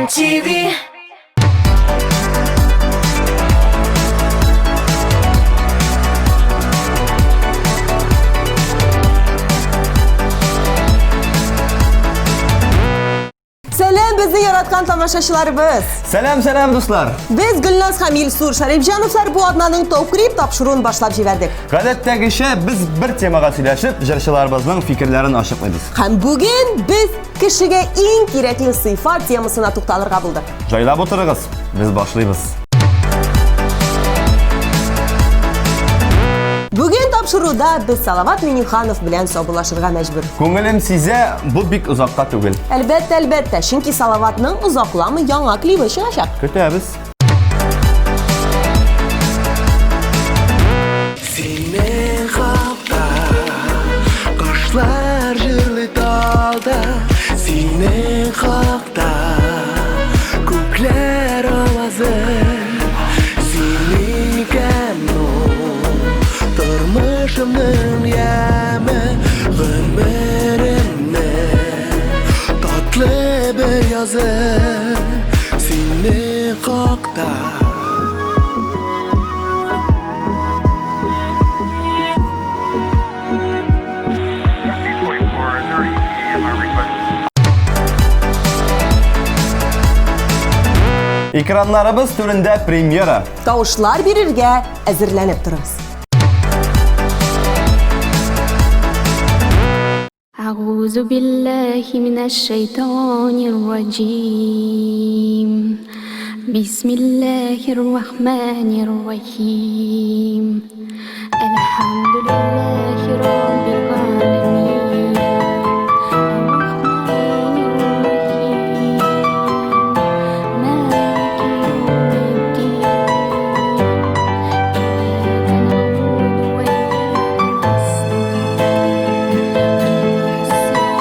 TV. Сәлам безне яраткан тамашачыларыбыз! Сәлам, сәлам, дуслар! Без Гөлназ һәм Илсур Шәрипҗановлар бу атнаның Топ Крип тапшыруын башлап җибәрдек. Гадәттәгечә без бер темага сөйләшеп, җырчыларыбызның фикерләрен ачыклыйбыз. Һәм бүген без кешегә иң кирәкле сыйфат темасына тукталырга булдык. Җайлап утырыгыз, без башлыйбыз. Бүген тапшыруда без Салават Минниханов белән саубуллашырга мәҗбүр. Күңелем сизә, бу бик озакка түгел. Әлбәттә, әлбәттә, чөнки Салаватның озакламый яңа клибы чыгачак. Көтәбез. Синең хакта кошлар җырлый талда, синең хакта күкләр авазы. Син икән ул тормышымның яме, гомеремнең татлы бер язы. Синең хакта. Экраннарыбыз түрендә премьера. Тавышлар бирергә әзерләнеп торыгыз. أعوذ بالله من الشيطان الرجيم بسم الله الرحمن الرحيم الحمد لله رب العالمين الرحمن الرحيم مالك يوم الدين إياك نعبد وإياك نستعين اهدنا الصراط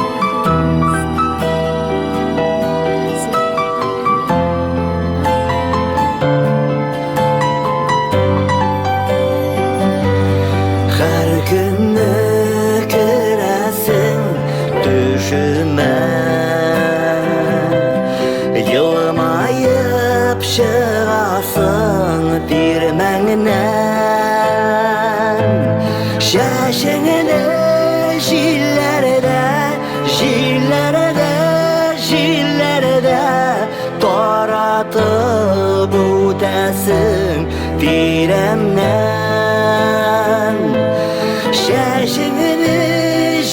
المستقيم صراط Һәр көнне керәсең төшемә, Елмаеп чыгасың тирмәңнән. Чәчеңне җилләрдә, җилләрдә, җилләрдә таратып үтәсең тирәмнән. Чәчеңне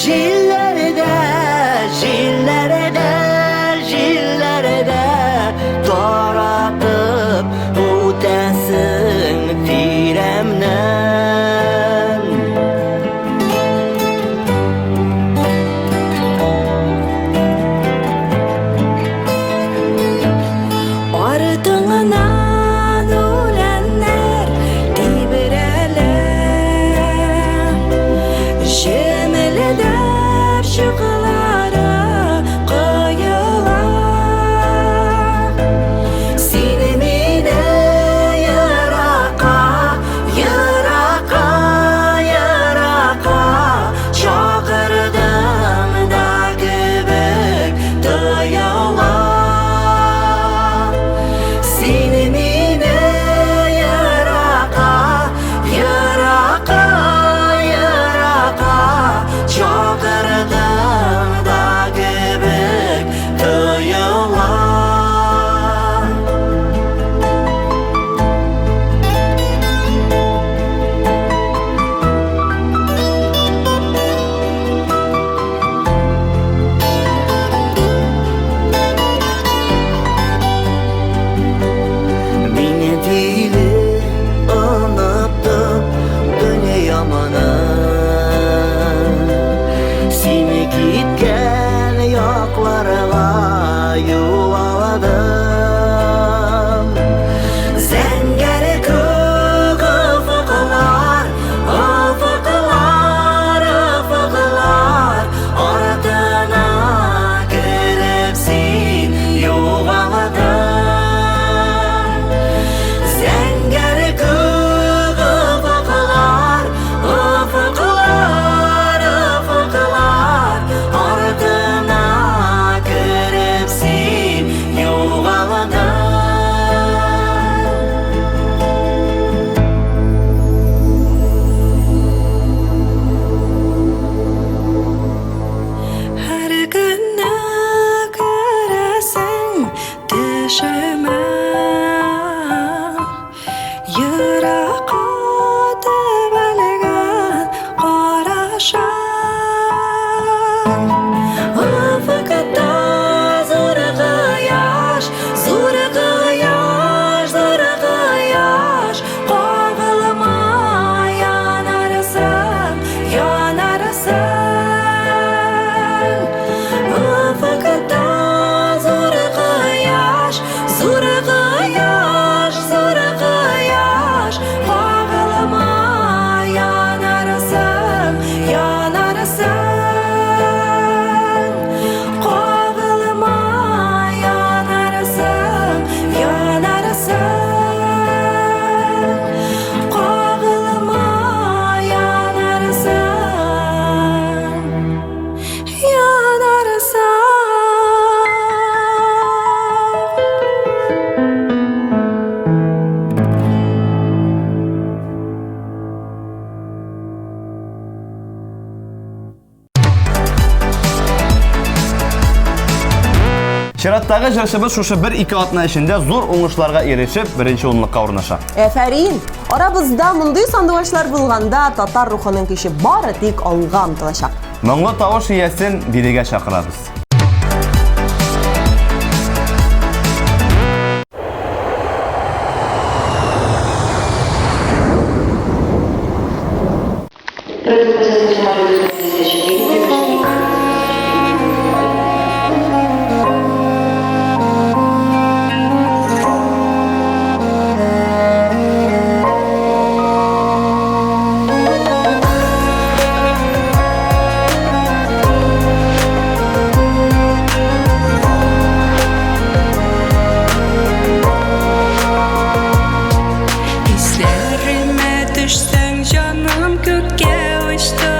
җилләрдә, җилләрдә, җилләрдә таратып үтәсең тирәмнән. Артыңнан үләннәр тибрәнә. Чираттагы җырчыбыз шушы бер-ике атна эчендә зур уңышларга ирешеп, беренче унлыкка урнаша. Әфәрин! Арабызда мондый сандугачлар булганда татар рухының көче бары тик алга омтылачак. Моңлы тавыш иясен бирегә чакырабыз. Исләремә төшсәң, җаным күккә очты.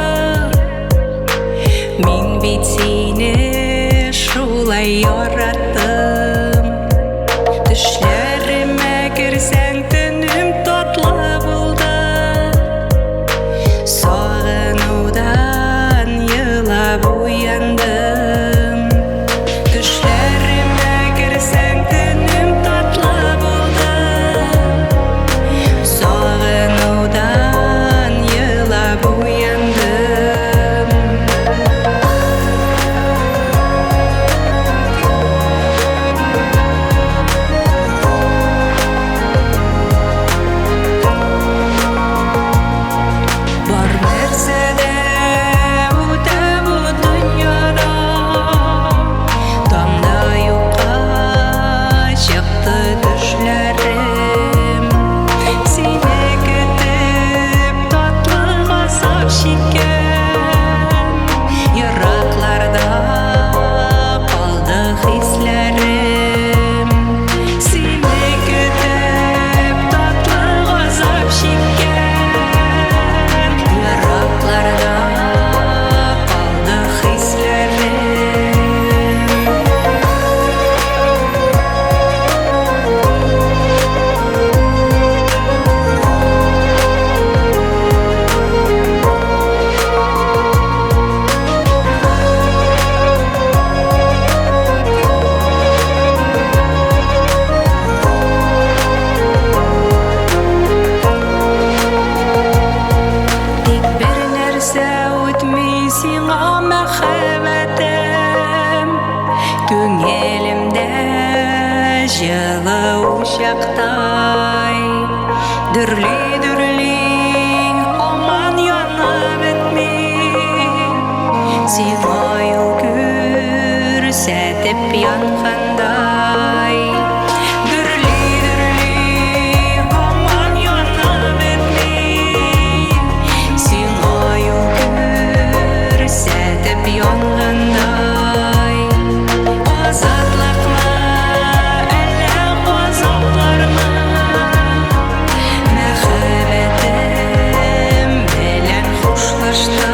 Мин бит сине шулай яраттым. Төшләремә керсәң, төнем татлы булды. Сагынудан елап уяндым. Төшләремә керсәң, төнем татлы булды. Сагынудан елап уяндым. Бар нәрсә дә үтә бу дөньяда. Таңда юкка чыкты төшләрем. Сине көтеп татлы газап чиккән. Еракларда калды хисләрем. Сине көтеп татлы газап чиккән. Еракларда калды хисләрем. Тик бер нәрсә үтми сиңа мәхәббәтем. Күңелемдә җылы учактай. Дөрли-дөрли һаман янып бетми. Сиңа юл күрсәтеп янгандай. Дөрли-дөрли һаман янып бетми. Сиңа юл күрсәтеп янгандай. Азатлыкмы, әллә газаплармы? Мәхәббәтем белән хушлаштым.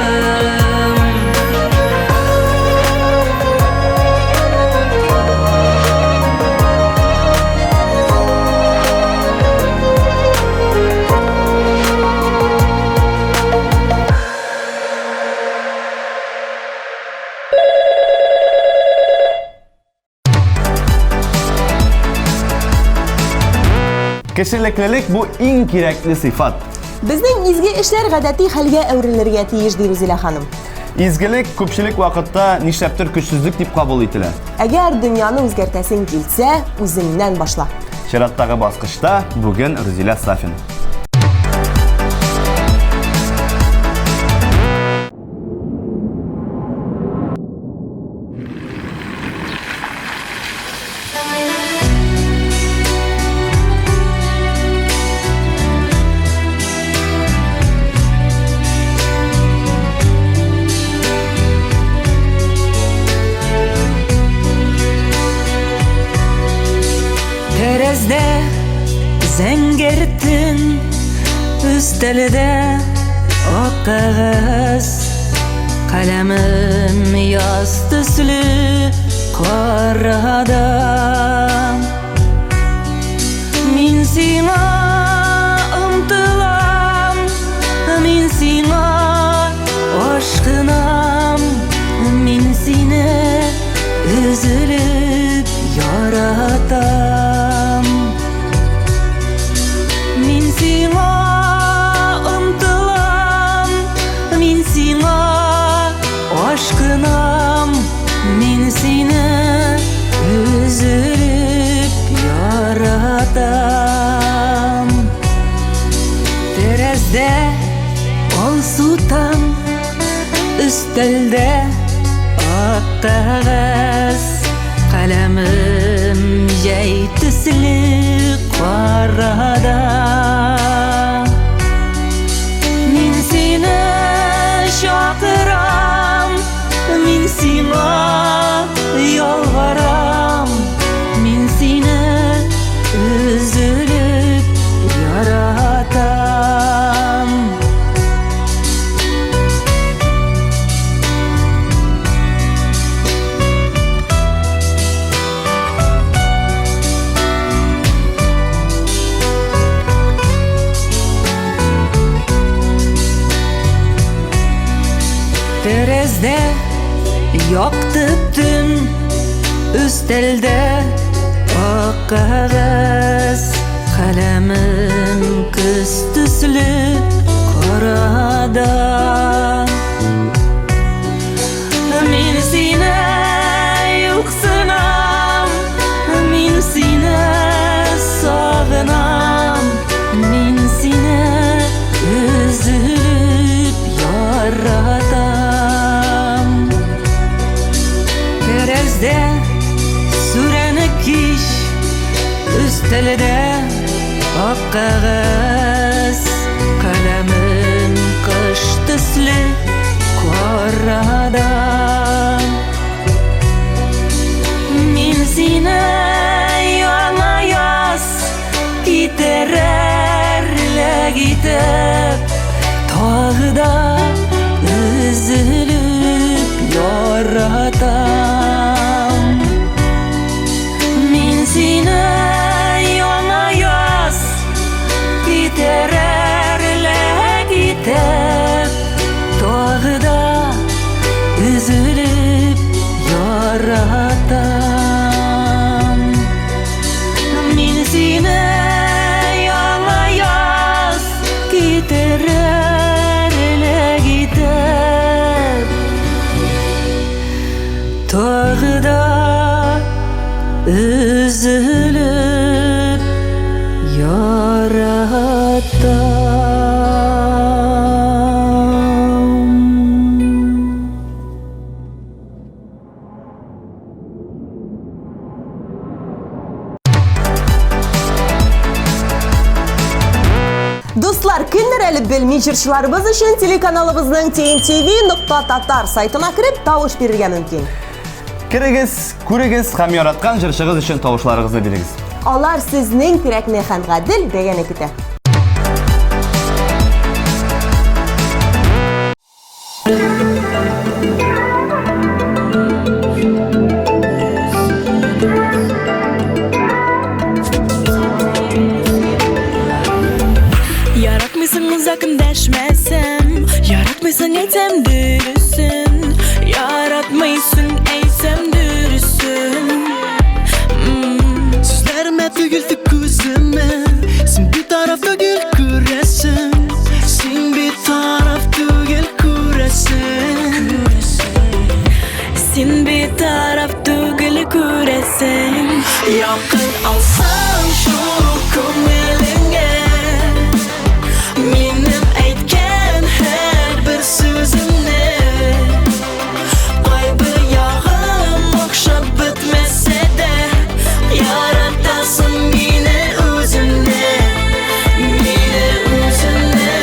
Кешелеклелек бу иң кирәкле сыйфат. Безнең изге эшләр гадәти хәлгә әверелергә тиеш, ди Рузилә ханым. Изгелек күпчелек вакытта нишләптер көчсезлек дип кабул ителә. Әгәр дөньяны үзгәртәсең килсә, үзеңнән башла. Чираттагы баскычта бүген Рузилә Сафина. Тәрәздә зәңгәр төн, өстәлдә ак кәгазь. Каләмем яз төсле карада. Мин сиңа омтылам, мин сиңа ашкынам, мин сине өзелеп Өстәлдә ак кәгазь, каләмем җәй төсле карада. Мин сине чакырам, мин сиңа ялварам, мин сине өзелеп яратам. Тәрәздә якты төн, өстәлдә ак кәгазь, каләмем көз төсле карада. Мин сине юксынам, мин сине сагынам, мин сине өзелеп яратам. Тәрәздә сүрәне кич, өстәлдә ак кәгазь, каләмем кыш төсле карада. Мин сине яңа яз китерерлек итеп, тагы да өзелеп яратам. Мин сине яңа яз китерерлек итеп, тагы да өзелеп яратам. Мин сине яңа яз китерерлек итеп, тагы да өзелеп яратам. Дуслар, кемнәр әле белми җырчыларыбыз өчен телеканалыбызның tntv.tatar сайтына кереп тавыш бирергә мөмкин. Керегез, күрегез һәм яраткан җырчыгыз өчен тавышларыгызны бирегез. Алар сезнең кирәкне һәм гадел бәяне көтә. Яратмыйсың озак эндәшмәсәм, яратмыйсың әйтсәм дөресен, яратмыйсың әйтсәм дөресен. Сүзләремә түгел тик күземә, син битараф түгел күрәсең, син битараф түгел күрәсең. Син битараф түгел күрәсең. Якын алсаң шул күңелеңә, минем әйткән һәрбер сүземне, кайбер ягым охшап бетмәсә дә, яратасың мине үзеңне, мине үзеңне.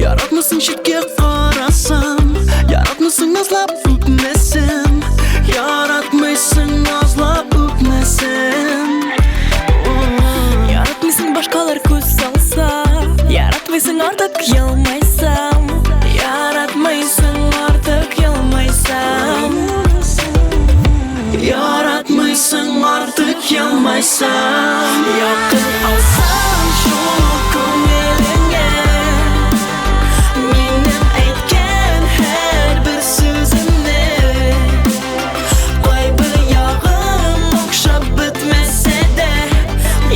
Яратмыйсың читкә карасам, яратмыйсың назлап үпмәсәм, яратмыйсың назлап үпмәсәм. Яратмыйсың башкалар күз салса, яратмыйсың артык елмайсам, яратмыйсың артык елмайсам. Яратмыйсың артык елмайсам. Якын алсаң шул күңелеңә, минем әйткән һәрбер сүземне, кайбер ягым охшап бетмәсә дә,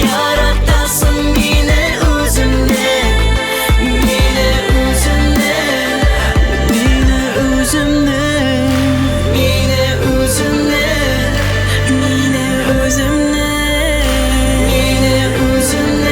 яратасың мине үзеңне, мине үзеңне, мине үзеңне, мине үзеңне, Мине үземне, мине үзеңне.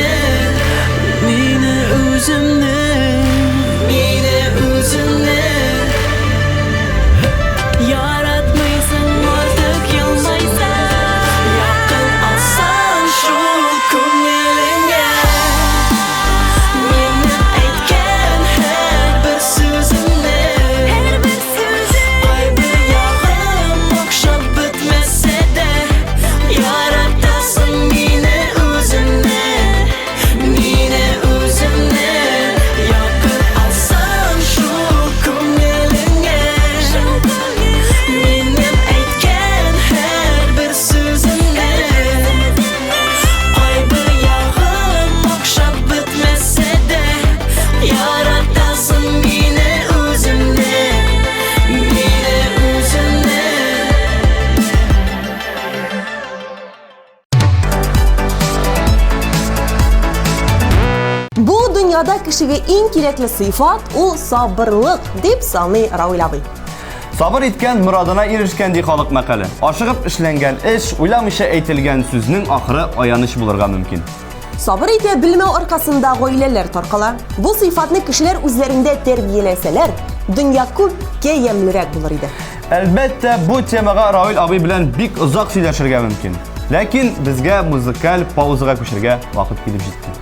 Дөньяда кешегә иң кирәкле сыйфат ул сабырлык, дип саный Равил абый. Сабыр иткән морадына ирешкән ди халык мәкале. Ашыгып эшләнгән эш, уйламыйча әйтелгән сүзнең ахыры аяныч булырга мөмкин. Сабыр итә белмәү аркасында гаиләләр таркала. Бу сыйфатны кешеләр үзләрендә тәрбияләсәләр, дөнья күпкә ямьлерәк булыр иде. Әлбәттә, бу темага Равил абый белән бик озак сөйләшергә мөмкин. Ләкин безгә музыкаль паузага күчәргә вакыт килеп җитте.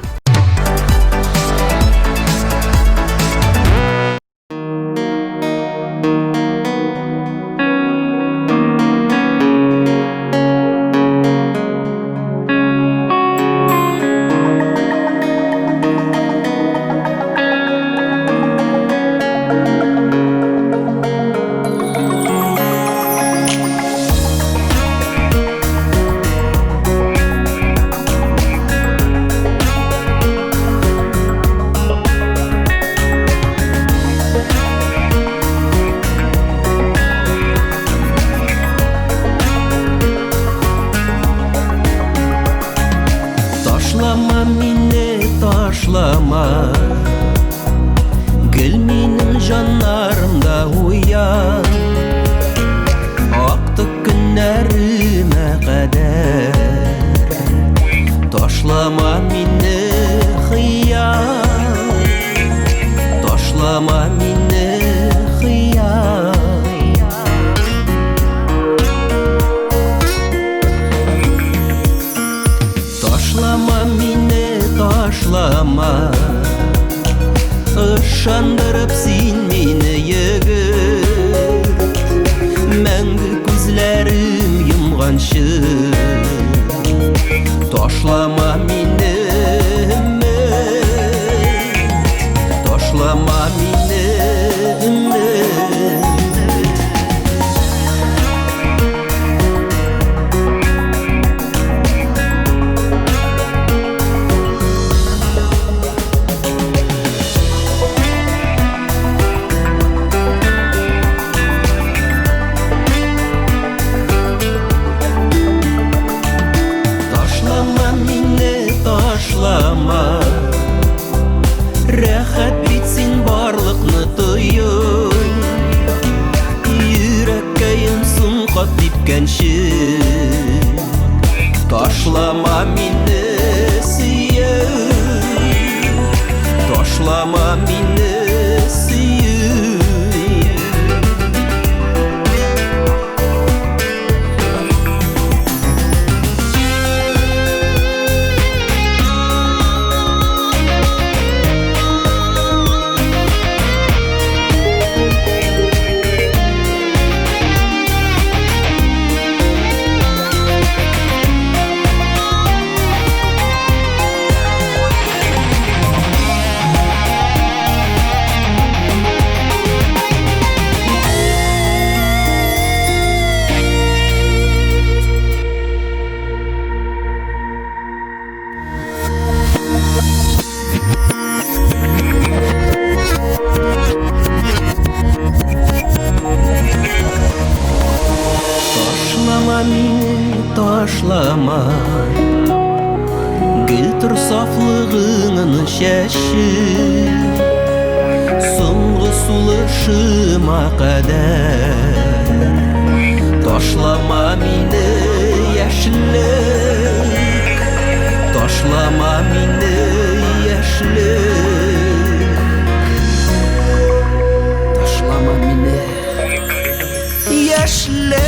Ташлама мине, ташлама Гел минем җаннарымда уян Актык көннәремә кадәр Ташлама мине, хыял Ташлама мине, хыял Ташлама мине, ташлама Ышандырып син мине егет Мәңге күзләрем йомганчы Ташлама мине өмет Ташлама мине өмет Ташлама мине, ташлама Рәхәт бит син барлыкны тою Йөрәккәем соң кат типкәнче Ташлама мине сөю Ташлама мине сөю Ташлама мине, ташлама Гел тор сафлыгыңны чәчеп Соңгы сулышыма кадәр Ташлама мине, яшьлек Ташлама мине, яшьлек Ташлама мине, яшьлек Яшьлек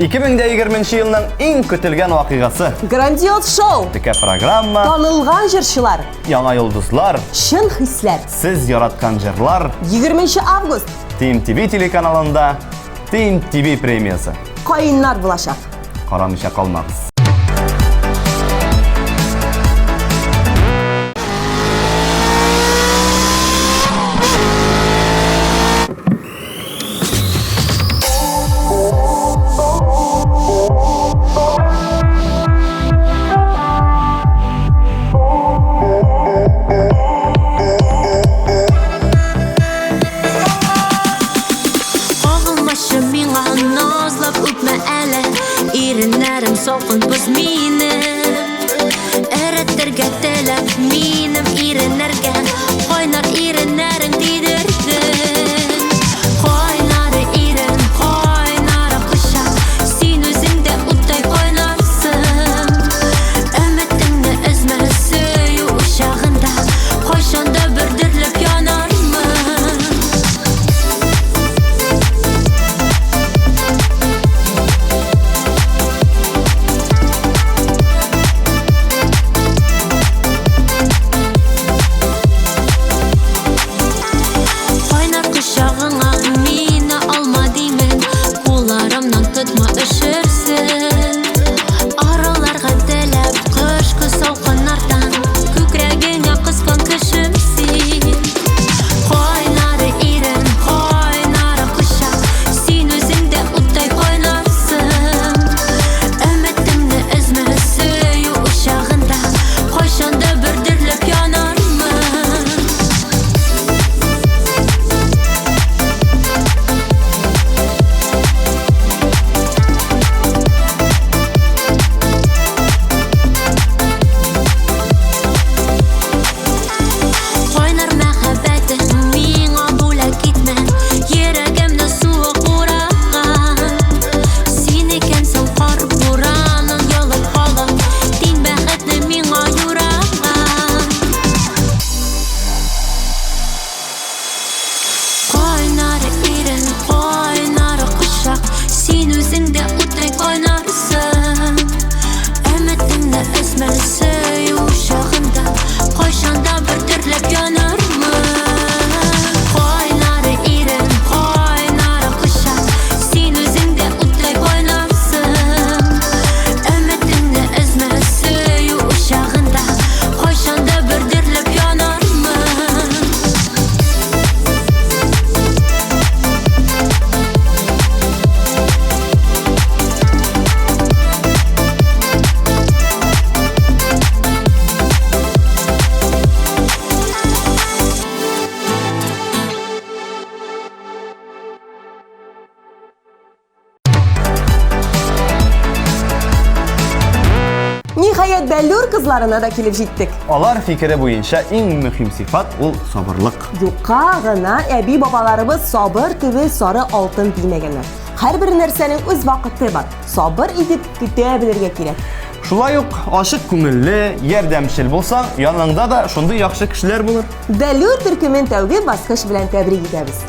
2020 елның иң көтелгән вакыйгасы. Грандиоз шоу! Текә программа. Танылган җырчылар. Яңа йолдызлар. Чын хисләр. Сез яраткан җырлар. 20 август. Team TV телеканалында Team TV премиясе. Каеннар булачак. Карамыйча калмагыз. ялгыз минем. Эретергә теләп минем иреннәргә кайнар иреннәрең тидердең. Кайнар ирен, кайнар кочак, син үзең дә уттай кайнарсың. Өметеңне өзмә, сөю учагында кайчан да бер дөрләп янармын. Кайнар кочагыңа мине алма димен, кулларымнан тотма өшерсең. Араларга теләп кышкы салкыннардан күкрәгеңә кыскан кешем син. Кайнар ирен, кайнар кочак, син үзең дә уттай кайнарсың. Өметеңне өзмә, сөю учагында кайчан да бер дөрләп янармын. Кайнар мәхәббәтең миңа бүләк итмә, йөрәгемне суык ураган. Син икәнсең кар буранын йолып калып, тиң бәхетне миңа юраган. Кайнар ирен, кайнар кочак, син үзең дә уттай кайнарсың. Өметеңне өзмә, сөю учагында кайчан да бер дөрләп янармын. Кайнар ирен, кайнар кочак, син үзең дә уттай кайнарсың. Өметеңне өзмә, сөю учагында кайчан да бер дөрләп янармын. Ниһаять, Бәллүр кызларына да килеп җиттек. Алар фикере буенча иң мөһим сыйфат ул сабырлык. Юкка гына әби-бабаларыбыз сабыр төбе сары алтын димәгәннәр. Һәрбер нәрсәнең үз вакыты бар. Сабыр итеп көтә белергә кирәк. Шулай ук ачык күңелле, ярдәмчел булсаң, яныңда да шундый яхшы кешеләр булыр. Бәллүр төркемен тәүге баскыч белән тәбрик итәбез.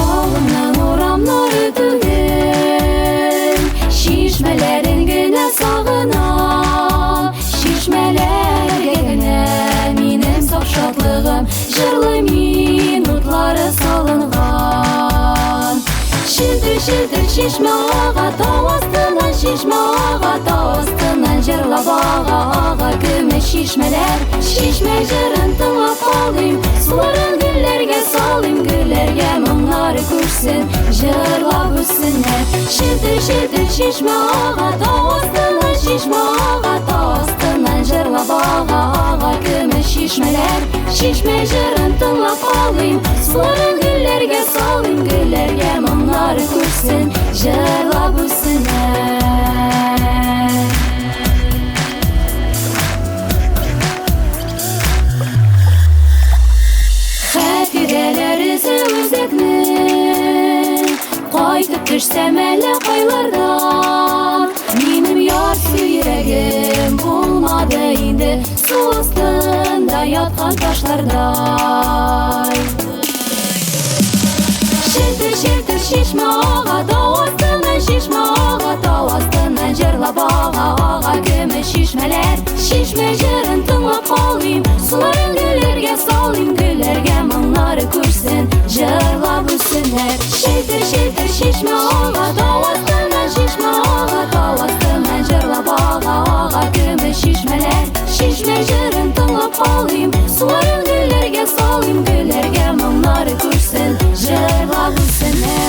Авылның урамнары түгел, чишмәләрен генә сагынам. Чишмәләргә генә минем саф шатлыгым, җырлы минутлары салынган. Челтер-челтер чишмә ага, тау астыннан чишмә ага, тау астыннан җырлап ага, ага көмеш чишмәләр. Чишмә җырын тыңлап калыйм, суларын гөлләргә салыйм, гөлләргә моңнары күчсен, җырлап үссеннәр. Челтер-челтер чишмә ага, тау астыннан чишмә ага, тау астыннан җырлап ага, ага көмеш чишмәләр. Чишмә җырын тыңлап калыйм, суларын гөлләргә салыйм, гөлләргә моңнары күчсен, җырлап үссеннәр. Хатирәләр эзе үзәкне, кайтып төшсәм әллә кайлардан. Минем ярсу йөрәгем булмады инде су астында яткан ташлардай. Челтер-челтер чишмә ага, тау астыннан чишмә ага, тау астыннан астыннан җырлап ага, ага көмеш чишмәләр. Чишмә җырын тыңлап калыйм, суларын гөлләргә салыйм, гөлләргә моңнары күчсен, җырлап үссеннәр. Челтер-челтер чишмә ага, тау астыннан чишмә ага, тау астыннан җырлап ага, ага көмеш чишмәләр. Чишмә җырын тыңлап калыйм, суларын гөлләргә салыйм, гөлләргә моңнары күчсен, җырлап үссеннәр.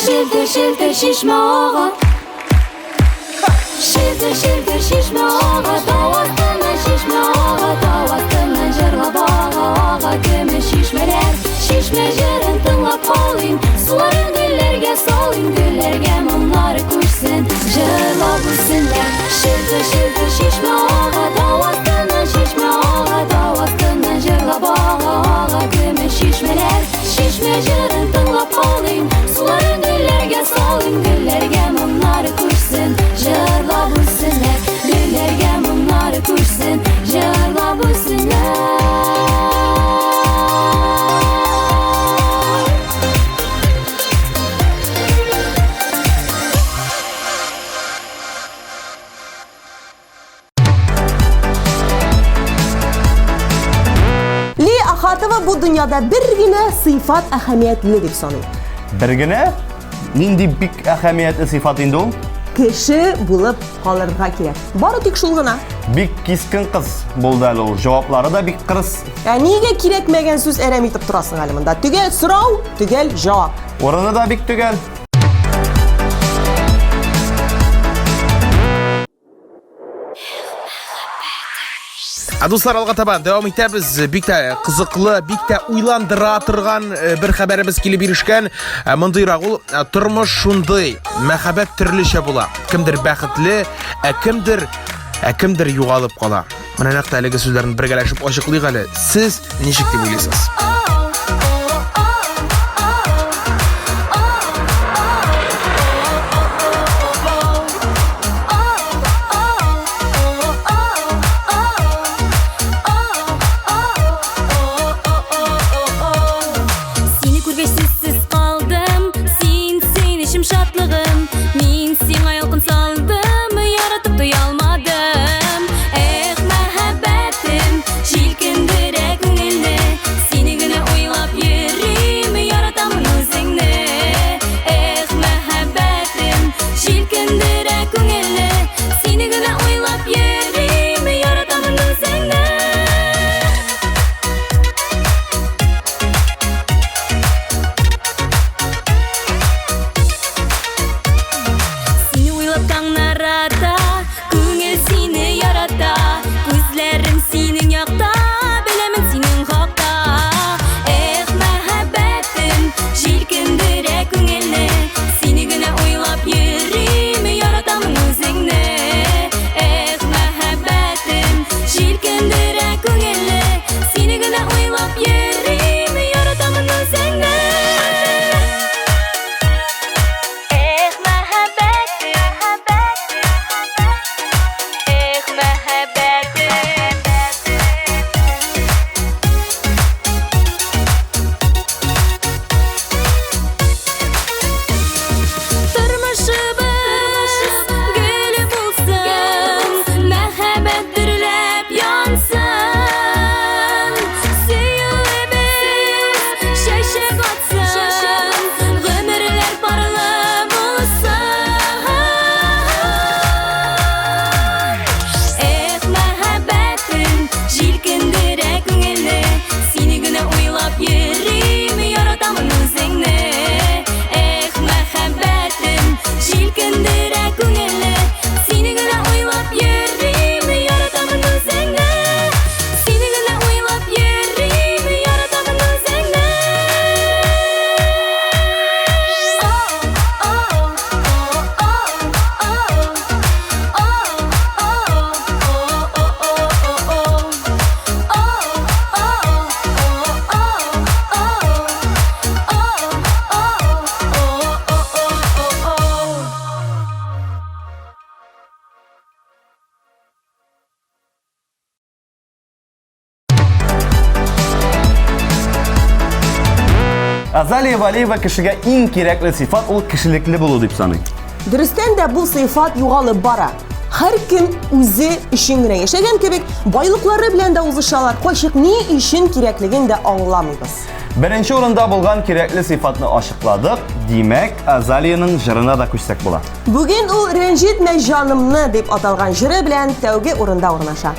Челтер, челтер, чишмә ага. Челтер, челтер, чишмә ага, тау астыннан чишмә ага, тау астыннан җырлап ага, ага көмеш чишмәләр. Чишмә җырын тыңлап калыйм, суларын гөлләргә салыйм, гөлләргә моңнары күчсен, җырлап үссеннәр. Челтер, челтер, чишмә ага, тау астыннан чишмә ага, тау астыннан җырлап ага, ага көмеш чишмәләр. Чишмә җырын тыңлап калыйм, суларын гөлләргә салыйм, гөлләргә моңнары күчсен, җырлап үссеннәр. Гөлләргә моңнары күчсен, җырлап үссеннәр. Лия Ахатова бу дөньяда бер генә сыйфат әһәмиятле дип саный. Бер генә? Нинди бик әһәмиятле сыйфат инде ул? Кеше булып калырга кирәк. Бары тик шул гына. Бик кискен кыз булды әле ул. Җаваплары да бик кырыс. Ә нигә кирәкмәгән сүз әрәм итеп торасың әле монда? Төгәл сорау, төгәл җавап. Урыны да бик төгәл. Ә дуслар, алга таба дәвам итәбез. Бик тә кызыклы, бик тә уйландыра торган э, бер хәбәребез килеп ирешкән. Ә, Мондыйрак ул э, тормыш шундый, мәхәббәт төрлечә була. Кемдер бәхетле, ә кемдер ә кемдер югалып кала. Менә нәкъ тә әлеге сүзләрне бергәләшеп ачыклыйк әле. Сез ничек дип уйлыйсыз? Сине күргәч сүзсез калдым Син, син эчем шатлыгым Мин сиңа ялкын салдым Яратып туя алмадым Эх, мәхәббәтем Җилкендерә күңелне Сине генә Азалия Валеева кешегә иң кирәкле сыйфат ул кешелекле булу дип саный. Дөрестән дә бу сыйфат югалып бара. Һәркем үзе өчен генә яшәгән кебек, байлыклары белән дә узышалар, кайчак ни өчен кирәклеген дә аңламыйбыз. Беренче урында булган кирәкле сыйфатны ачыкладык, димәк, Азалиянең җырына да күчсәк була. Бүген ул Рәнҗетмә җанымны дип аталган җыры белән тәүге урында урнаша.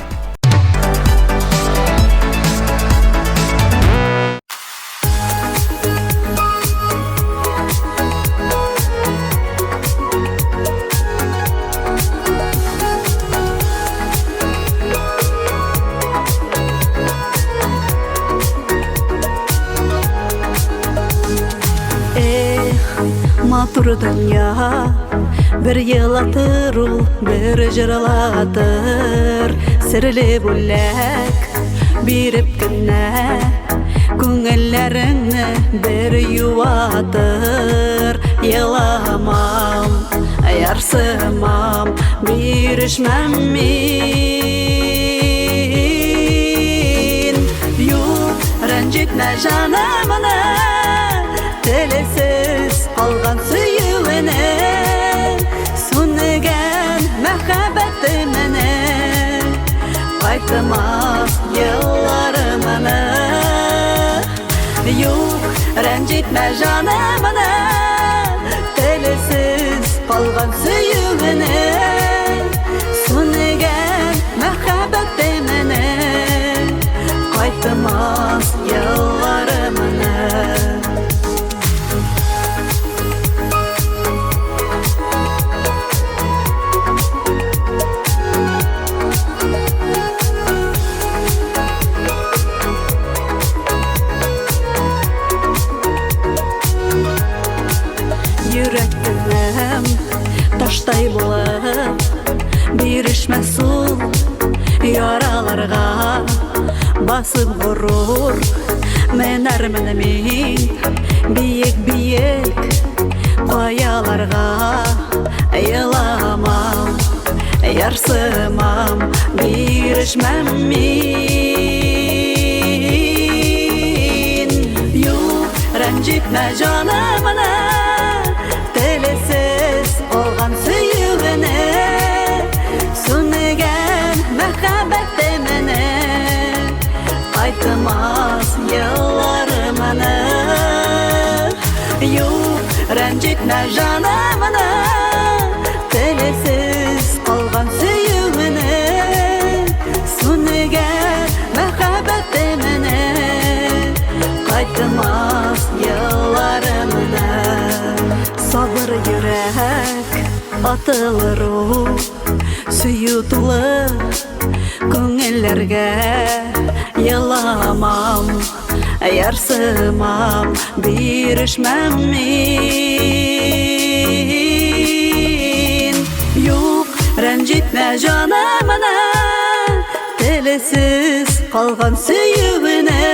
Эх, матур дөнья, бер елатыр ул, бер җырлатыр, серле бүләк биреп кенә, күңелләреңне бер юатыр. Еламам, ярсымам, бирешмәм мин. Юк, рәнҗетмә җанымны, телесез калган сөюене, сүнгән мәхәббәтемне, кайтмас елларымны. Юк, рәнҗетмә җанымны, телесез калган сөюене, сүнгән мәхәббәтемне, кайтмас елларымны. Йөрәк таштай булып, бирешмәс ул яраларга, басып горур менәрмен мин биек-биек каяларга. Еламам, ярсымам, бирешмәм мин. Юк, рәнҗетмә җанымны, телесез калган сөюене, сүнгән мәхәббәтемне, кайтмас елларымны. Юк, рәнҗетмә җанымны, телесез калган сөюене, сүнгән мәхәббәтемне, кайтмас елларымны. Сабыр йөрәк, атылыр ул, сөю тулы күңелләргә. Еламам, ярсымам, бирешмәм мин. Юк, рәнҗетмә җанымны, телесез калган сөюене,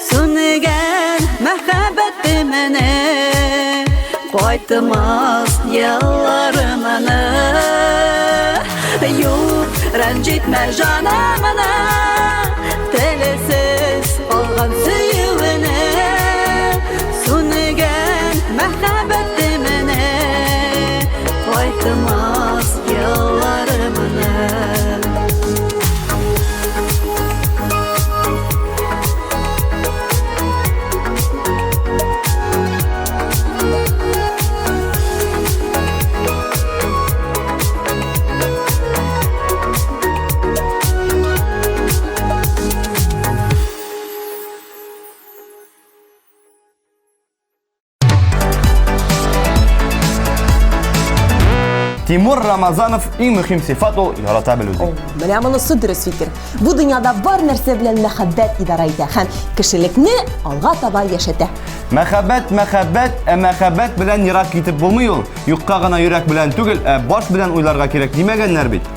сүнгән мәхәббәтемне, кайтмас елларымны. Юк, рәнҗетмә җанымны, телесез калган сөюене, сүнгән мәхәббәтемне, кайтмас елларымны. Тимур Рамазанов иң мөһим сыйфат ул ярата белү ди. Менә монысы дөрес фикер. Бу дөньяда бар нәрсә белән мәхәббәт идарә итә һәм кешелекне алга таба яшәтә. Мәхәббәт, мәхәббәт, ә мәхәббәт белән ерак китеп булмый ул. Юкка гына йөрәк белән түгел, ә баш белән уйларга кирәк димәгәннәр бит.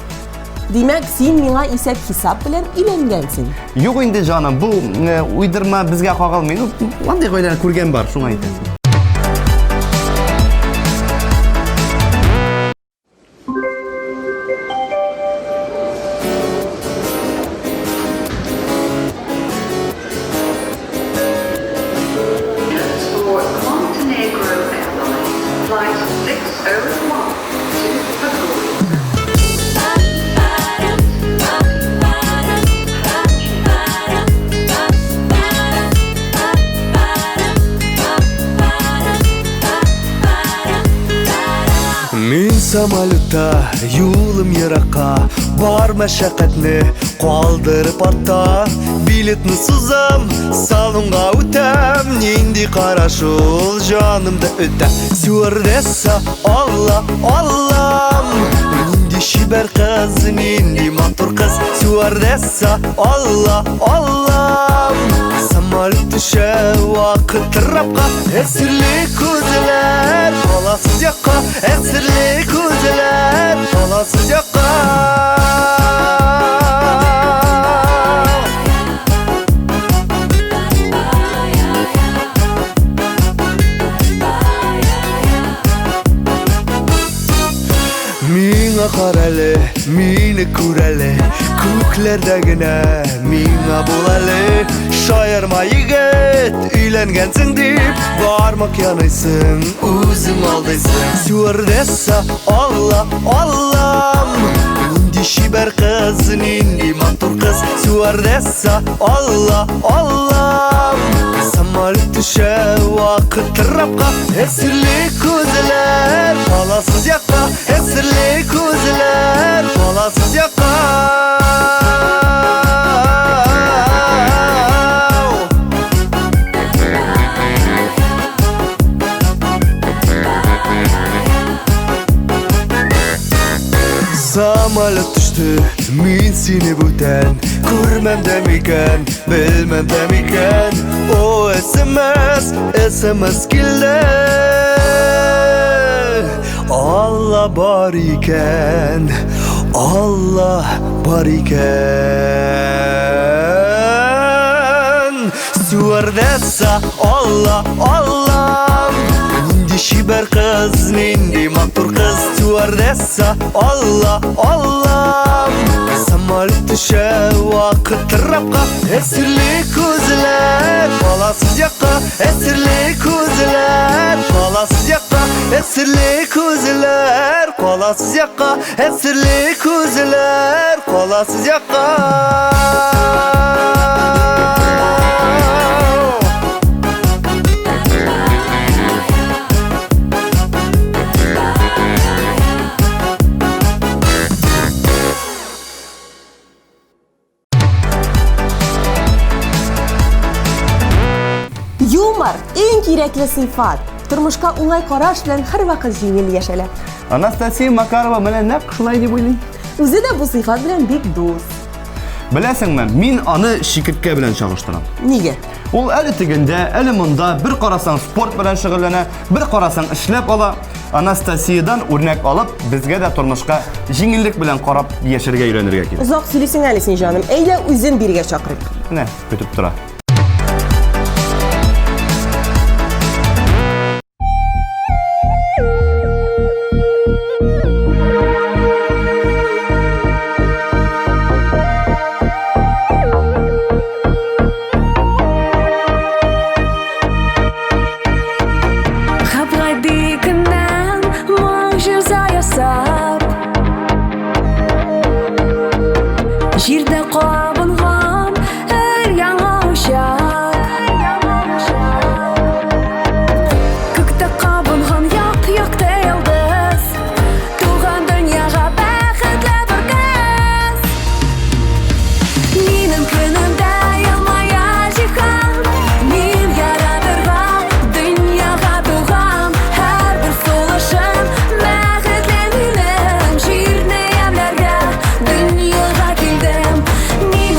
Димәк, син миңа исәп-хисап белән өйләнгәнсең. Юк инде, җаным, бу уйдырма безгә кагылмый. Ну, андый гаиләне күргән бар, шуңа әйтәм. Самолетта юлым еракка, бар мәшәкатьне калдырып артта. Билетны сузам, салонга үтәм, нинди караш ул җанымда өтә. Стюардесса, Алла, Аллам, нинди чибәр кыз, нинди матур кыз. Стюардесса, Алла, Аллам, самолет төшә вакыт трапка. Әсирле күзләр, аласыз якка, әсирле күзләр, аласыз якка. Миңа карале, мине күр әле, күкләрдә генә миңа бул әле. Шаярма, егет, өйләнгәнсең дип, бармак яныйсың, үзең алдыйсың. Стюардесса, Алла, Аллам, нинди чибәр кыз, нинди матур кыз. Стюардесса, Алла, Аллам, самолет төшә вакыт трапка. Әсирле күзләр, аласыз якка, әсирле күзләр, аласыз якка. Самолет төште, мин сине бүтән күрмәм дә микән, белмәм дә микән. О, СМС, СМС килде. Алла бар икән, Алла бар икән. Стюардесса, Алла, Аллам, нинди чибәр кыз, нинди матур кыз. Стюардесса, Алла, Аллам, самолет төшә вакыт трапка. Әсирле күзләр, аласыз якка, әсирле күзләр, аласыз якка, әсирле күзләр, каласыз якка, әсирле күзләр, каласыз якка. Юмор иң кирәкле сыйфат. Тормышка уңай караш белән һәрвакыт җиңел яшәлә. Анастасия Макарова менә нәкъ шулай дип уйлый. Үзе дә бу сыйфат белән бик дус. Беләсеңме, мин аны чикерткә белән чагыштырам. Нигә? Ул әле тегендә, әле монда, бер карасаң спорт белән шөгыльләнә, бер карасаң эшләп ала. Анастасиядан үрнәк алып, безгә дә тормышка җиңеллек белән карап яшәргә өйрәнергә кирәк. Озак сөйлисең әле син, җаным. Әйдә, үзен бирегә чакырыйк. Менә, көтеп тора. Гап-гади көннән могҗиза ясап, Җирдә кабынган өр-яңа учак. Күктә кабынган як-якты йолдыз, Туган дөньяга бәхетле бер кыз. Минем көнемдә елмая җиһан, Мин яратырга дөньяга туган. Һәрбер сулышым бәхетле минем, Җирне ямьләргә дөньяга килдем. Минем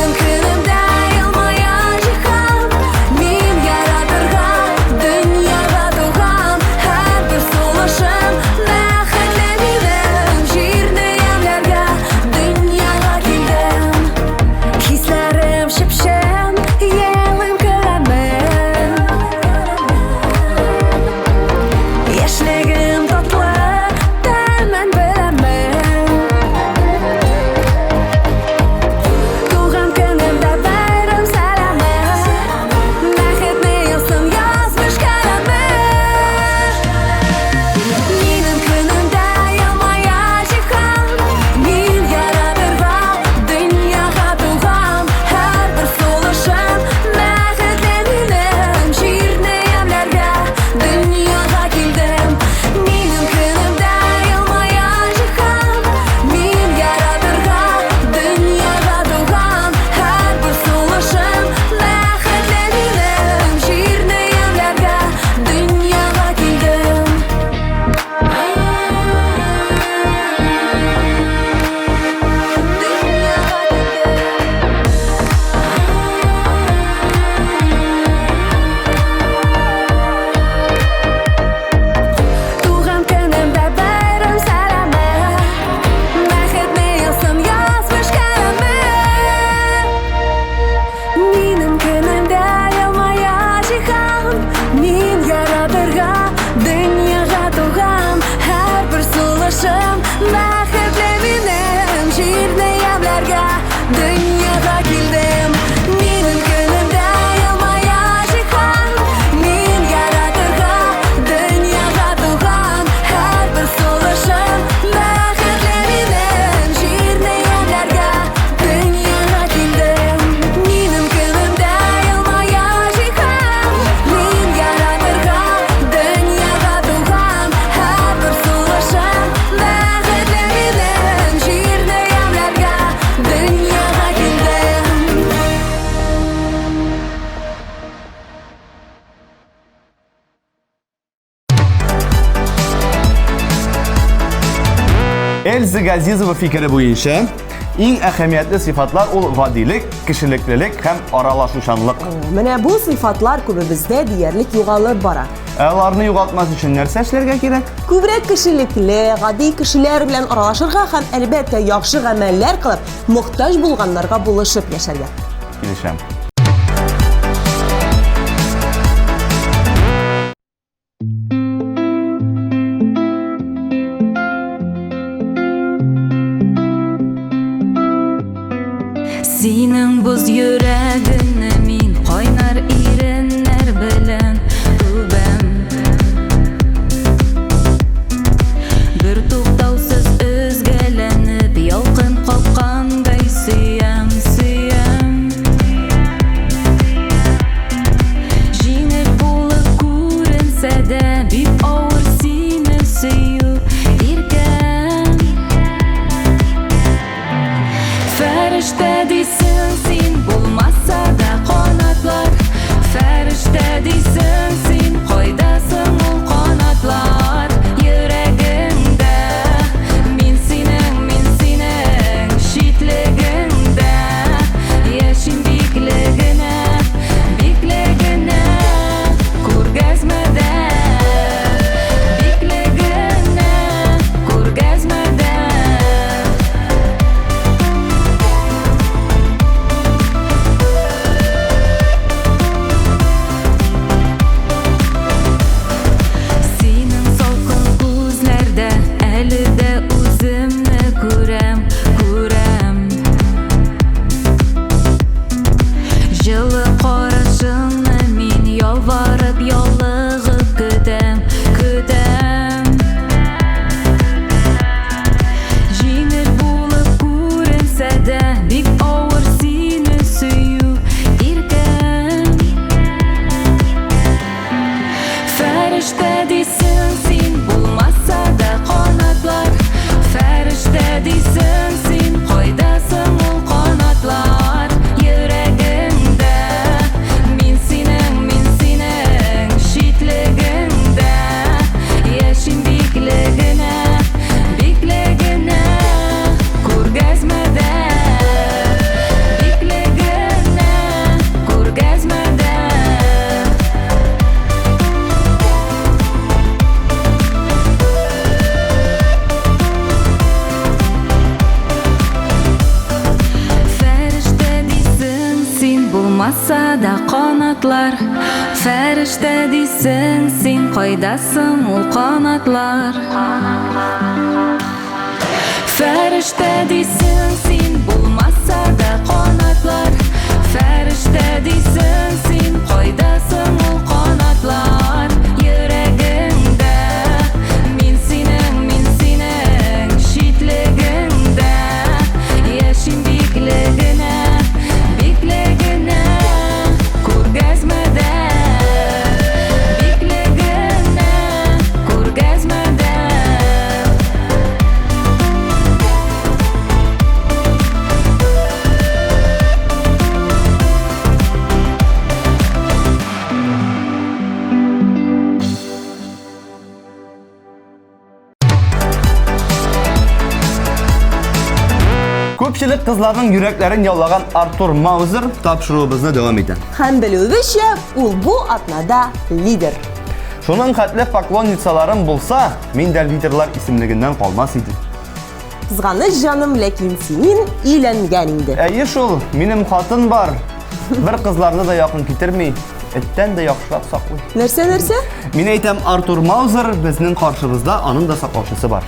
сулышым Бәхетле минем җирне ямьләргә Дөньяга килдем Минем көнемдә елмая җиһан Мин яратырга дөньяга туган Һәрбер сулышым бәхетле минем Җирне ямьләргә дөньяга килдем Минем көнемдә елмая җиһан Мин яратырга дөньяга туган Һәрбер сулышым бәхетле минем Җирне ямьләргә дөньяга килдем. Эльза Газизова фикере буенча, иң әһәмиятле сыйфатлар ул гадилек, кешелеклелек һәм аралашучанлык. Менә бу сыйфатлар күбебездә диярлек югалып бара. Ә аларны югалтмас өчен нәрсә эшләргә кирәк? Күбрәк кешелекле, гади кешеләр белән аралашырга һәм, әлбәттә, яхшы гамәлләр кылып, мохтаҗ булганнарга булышып яшәргә. Килешәм. Синең боз йөрәгеңне мин кайнар иреннәр белән үбәм. Бер туктаусыз өзгәләнеп, ялкын капкандай сөям, сөям. Җиңел булып күренсә дә, бик авыр сине сөю, иркәм. Фәрештә дисең син, булмаса да канатлар. Фәрештә дисең син, кайда соң ул канатлар? Йөрәгеңдә мин синең, мин синең читлегеңдә яшим бикле генә, бикле генә күргәзмәдә, бикле генә күргәзмәдә. Синең салкын күзләрдә әле дә үземне күрәм, күрәм. Җылы карашыңны мин ялварып, ялыгып көтәм, көтәм. Җиңел булып күренсә дә, бик авыр сине сөю, иркәм. Фәрештә дисең син, булмаса да канатлар. Фәрештә дисең син, кайда соң ул канатлар? Йөрәгеңдә мин синең, мин синең читлегеңдә яшим бикле генә, бикле генә күргәзмәдә, бикле генә күргәзмәдә. Фәрештә дисең син, булмаса да канатлар. Фәрештә дисең син, кайда соң ул канатлар? Фәрештә дисең син, булмаса да канатлар. Фәрештә дисең син, кайда соң ул канатлар? Йөрәгеңдә мин синең, мин синең читлегеңдә яшим бикле генә, бикле генә күргәзмәдә, бикле генә күргәзмәдә. Күпчелек кызларның йөрәкләрен яулаган Артур Маузер тапшыруыбызны дәвам итә. Һәм белүебезчә, ул бу атнада лидер. Шуның хәтле поклонницаларым булса, мин дә лидерлар исемлегеннән калмас идем. Кызганыч җаным, ләкин синин өйләнгән инде. Әйе шул, минем хатын бар. Бер кызларны да якын китерми, эттән дә яхшырак саклый. Нәрсә, нәрсә? Мин әйтәм, Артур Маузер безнең каршыбызда, аның да саклаучысы бар.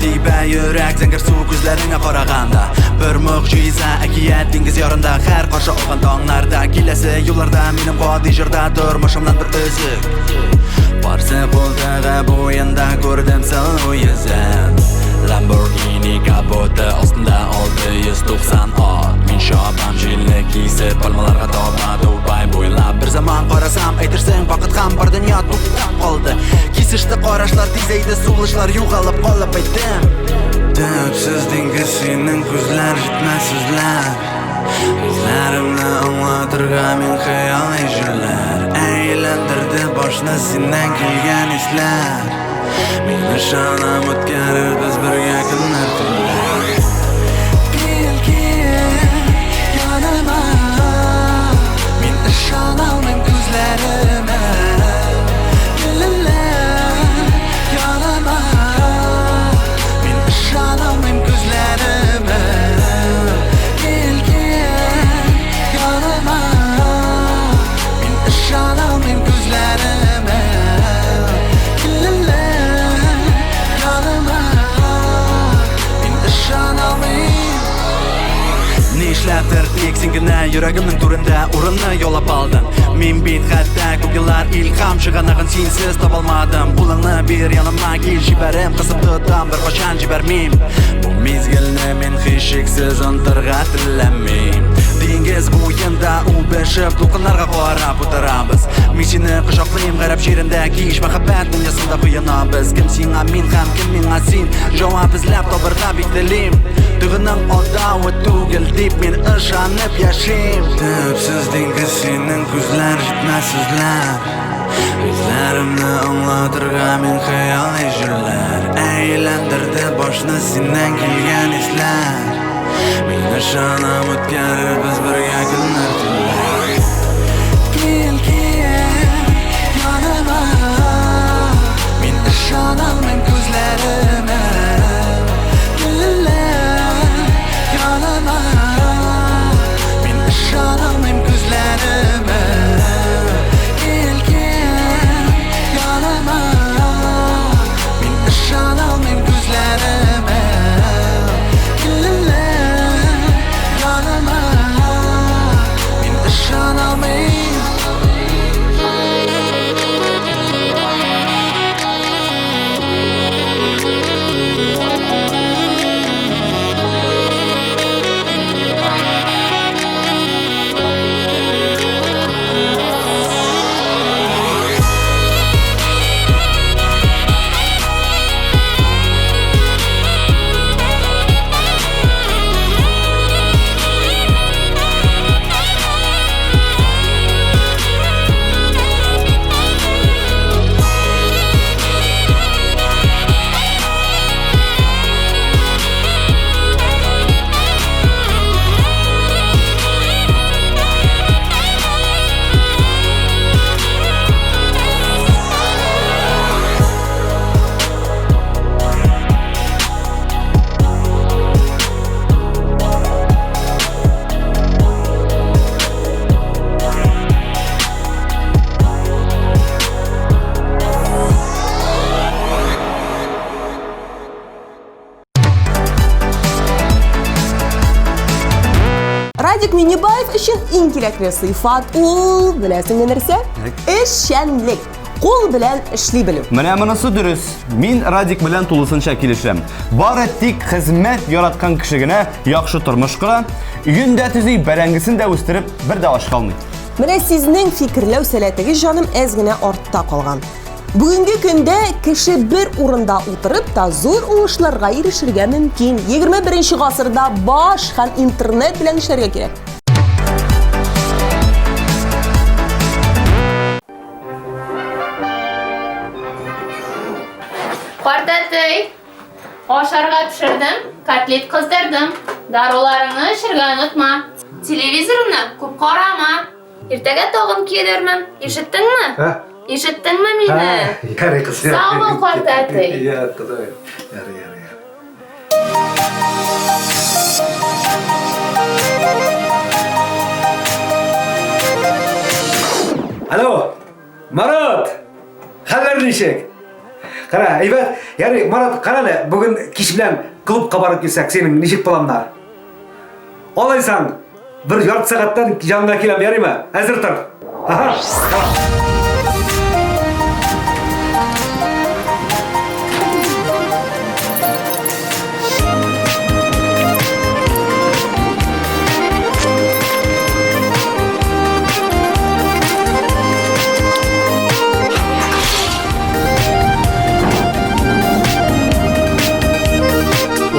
Тибә йөрәк зәңгәр су күзләреңә караганда. Бер могҗиза әкият диңгез ярында һәр каршы алган таңнарда киләсе юлларда минем гади җырда тормышымнан бер өзек. Барсы култыгы буенда күрдем сылу йөзен. Lamborghini капоты астында 690 ат. Мин чабам җилне кисеп пальмаларга таба Дубай буйлап. Бер заман карасам, әйтерсең вакыт һәм бар дөнья туктап калды. Кисеште карашлар, тизәйде сулышлар, югалып калып әйттем. Төпсез диңгез синең күзләр җитмәс сүзләр. Хисләремне аңлатырга мин хыялый җилләр. Әйләндерде башны синнән килгән исләр. Мин ышанам үткәрербез бергә көннәр төннәр. Кил, кил, яныма. Мин ышаналмыйм күзләремә. Кил әле, яныма. Мин ышаналмыйм күзләремә. Кил, кил, яныма. Мин ышаналмыйм күзләремә. Кил әле, яныма. Мин ышаналмыйм. Нишләптер тик син генә йөрәгемнең түрендә урынны яулап алдың. Мин бит хәтта күп еллар илһам чыганагын синсез таба алмадым. Кулыңны бир яныма кил, җибәрем, кысып тотам, беркайчан җибәрмим. Бу мизгелне мин һичшиксез онытырга теләмим. Диңгез буенда үбешеп, дулкыннарга карап утырабыз. Мин сине кочаклыйм, гарәп җирендә кич мәхәббәт дөньясында коенабыз. Кем сиңа мин һәм кем миңа син? Җавап эзләп табырга бик телим. Тойгының алдавы түгел дип мин ышанып яшим. Төпсез диңгез синең күзләр җитмәс сүзләр. Хисләремне аңлатырга мин хыялый җилләр. Әйләндерде башны синнән килгән исләр. Мин ышанам үткәрербез бергә көннәр төннәр. Кил, кил, яныма. Мин ышаналмыйм күзләремә. Кил әле, яныма. Мин ышаналмыйм күзләремә. Кил, кил, яныма. Мин ышаналмыйм күзләремә. Кил әле, яныма. Мин ышаналмыйм. Радик Миннебаев өчен иң кирәкле сыйфат ул, беләсеңме нәрсә? Эшчәнлек. Кул белән эшли белү. Менә монысы дөрес. Мин Радик белән тулысынча килешәм. Бары тик хезмәт яраткан кеше генә яхшы тормыш кора, өен дә төзи, бәрәңгесен дә үстереп, бер дә ач калмый. Менә сезнең фикерләү сәләтегез, җаным, әз генә артта калган. Бүгенге көндә кеше бер урында утырып та зур уңышларга ирешергә мөмкин. 21 гасырда баш һәм интернет белән эшләргә кирәк. Картәтәй, ашарга пешердем, котлет кыздырдым. Даруларыңны эчергә онытма. Телевизорны күп карама. Иртәгә тагын килермен. Ишеттеңме? Ишеттеңме мине? Ярый, кыз. Сау бул, картәтәй. Я, Ходай. Ярый, ярый, ярый. Алло, Марат! Хәлләр ничек? Кара, әйбәт. Ярый, Марат, кара әле, бүген кич белән клубка барып килсәк, синең ничек планнар? Алайсаң, бер ярты сәгатьтән яныңа киләм, ярыймы? Әзер тор. Ага.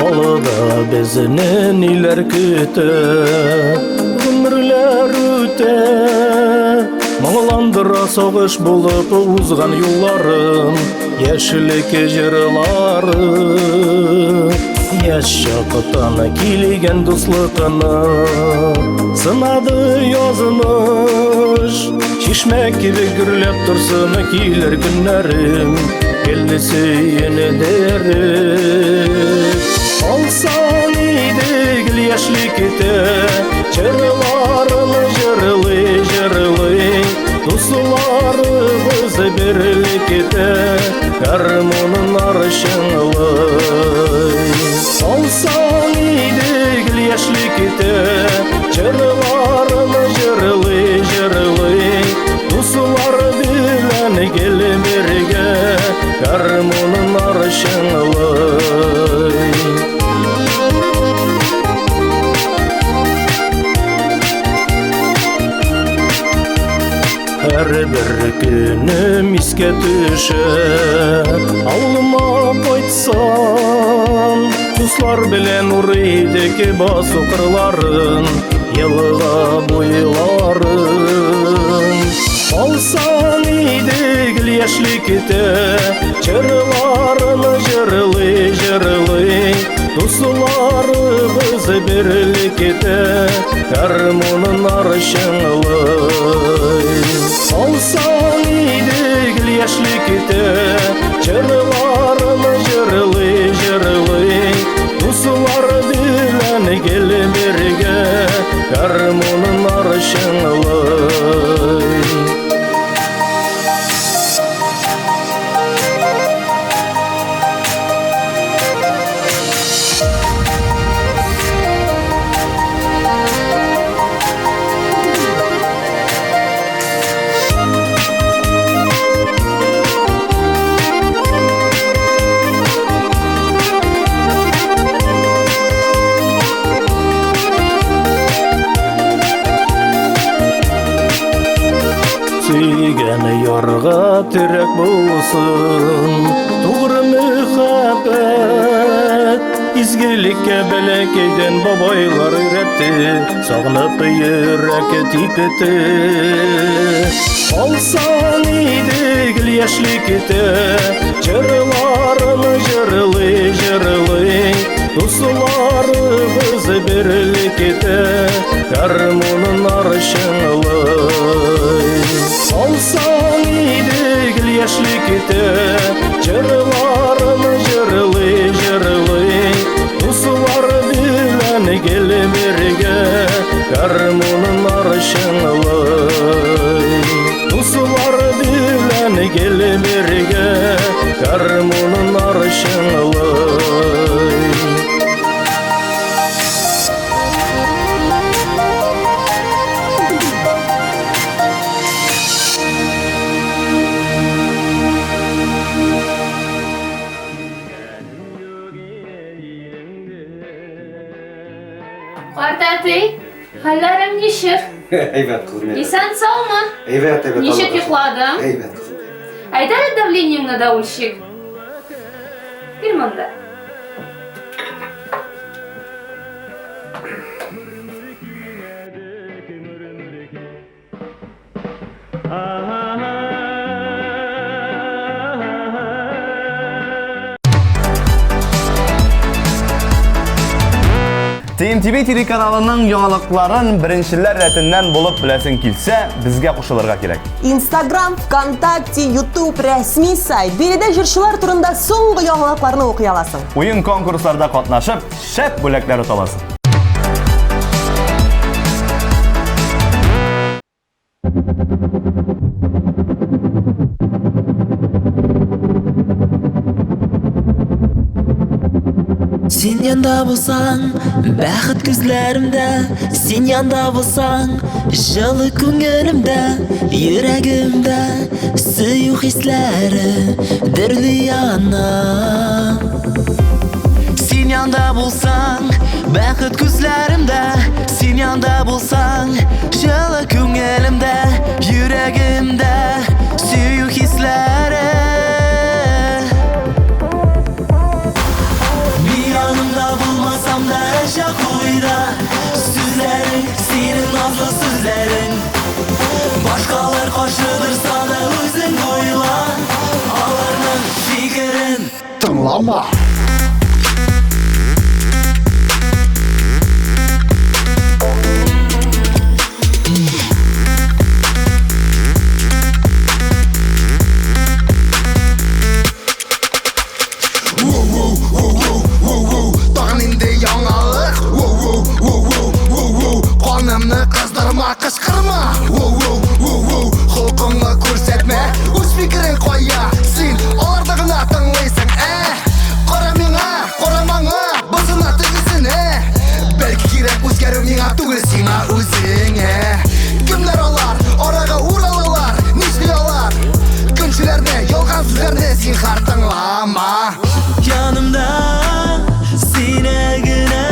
Алда безне ниләр көтә, гомерләр үтә. Моңландыра сагыш булып узган юлларым, яшьлек җырлары. Яшь чактан килгән дуслыкны сынады язмыш. Чишмә кебек гөрләп торсын килер көннәрем, Гел сөенедереп. Алсан иде гел яшьлектә, Җырларын җырлый, җырлый, Дусларыбыз берлектә, Гармуннар чыңлый. Алсан иде гел яшьлектә, Җырларын җырлый, җырлый, Дуслар белән гел бергә, Гармуннар чыңлый. Һәрбер көнем искә төшә, Авылыма кайтсам, Дуслар белән урый идек басу кырларын, Елга буйларын. Алсан иде гел яшьлектә, Җырларын җырлый, җырлый, Дусларыбыз берлектә, Гармуннар чыңлый. Алсан иде гел яшьлектә, Җырларын җырлый, җырлый, Дуслар белән гел бергә, Гармуннар чыңлый. Сөйгән ярга терәк булсын, тугры мөхәббәт. Изгелеккә бәләкәйдән бабайлар өйрәтте, сагынып йөрәк типте. Алсан иде гел яшьлектә, җырларын җырлый, җырлый, Дусларыбыз берлектә, гармуннар чыңлый. Алсан иде гел яшьлектә, җырларын җырлый, җырлый, Дуслар белән гел бергә, гармуннар чыңлый. Дуслар белән гел бергә, гармуннар чыңлый. Картәти, хәлләрең ничек? Әйбәт, кызым. әйбәт. Исән саумы? Әйбәт, әйбәт. Ничек Аллага шөкер. йокладың? Әйбәт, кызым. Әйдә әле давлениеңне дә үлчик. Кил монда. TMTV телеканалының яңалыкларын беренчеләр рәтеннән булып беләсең килсә, безгә кушылырга кирәк. Инстаграм, ВКонтакте, YouTube рәсми сайт. Биредә җырчылар турында соңгы яңалыкларны укый аласың. Уен конкурсларда катнашып, шәп бүләкләр ота аласың. Син янда булсаң, бәхет күзләремдә, син янда булсаң, җылы күңелемдә, йөрәгемдә сөю хисләре дөрли яна. Син янда булсаң, бәхет күзләремдә, син янда булсаң, җылы күңелемдә, йөрәгемдә сөю хисләре. Мин яныңда булмасам да һәрчак уйда Сүзләрең, синең назлы сүзләрең Башкалар каршы торса да үзең уйла Аларның фикерен Тыңлама! Тагын инде яңалык. Канымны кыздырма, кычкырма. Холкыңны күрсәтмә, үз фикерең кая? Син аларны гына тыңлыйсың, ә? Кара миңа, кара маңа, бусына тегесенә. Бәлки кирәк үзгәрү миңа түгел, сиңа үзеңә. Кемнәр алар? Арага уралалар, нишли алар? Көнчеләрне, ялган сүзләрне зинһар тыңлама. Янымда сине генә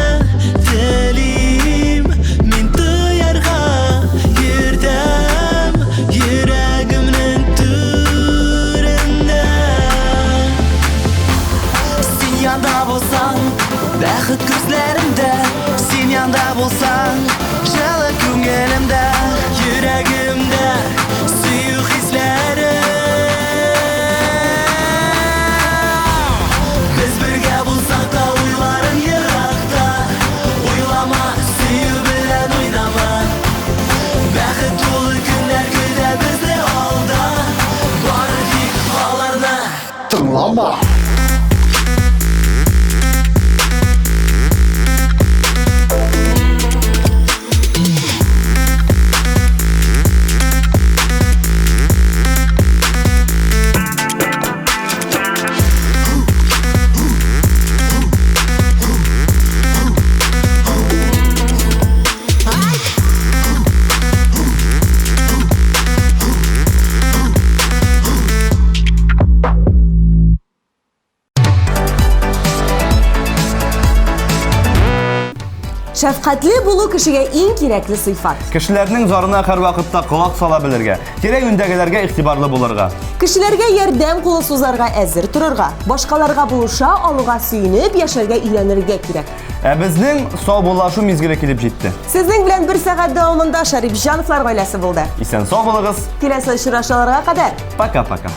телим Мин тоярга йөртәм йөрәгемнең түрендә Син янда булсаң, бәхет күзләремдә Син янда булсаң, җылы күңелемдә Йөрәгемдә сөю хисләре Без бергә булсак та уйларың еракта Уйлама, сөю белән уйнама Бәхет тулы көннәр көтә безне алда Бары тик аларны Тыңлама! Шәфкатьле булу кешегә иң кирәкле сыйфат. Кешеләрнең зарына һәрвакытта колак сала белергә, тирә-юньдәгеләргә игътибарлы булырга. Кешеләргә ярдәм кулы сузарга әзер торырга, башкаларга булыша алуга сөенеп яшәргә өйрәнергә кирәк. Ә безнең саубуллашу мизгеле килеп җитте. Сезнең белән бер сәгать дәвамында Шәрипҗановлар гаиләсе булды. Исән сау булыгыз. Киләсе очрашуларга кадәр. Пока-пока.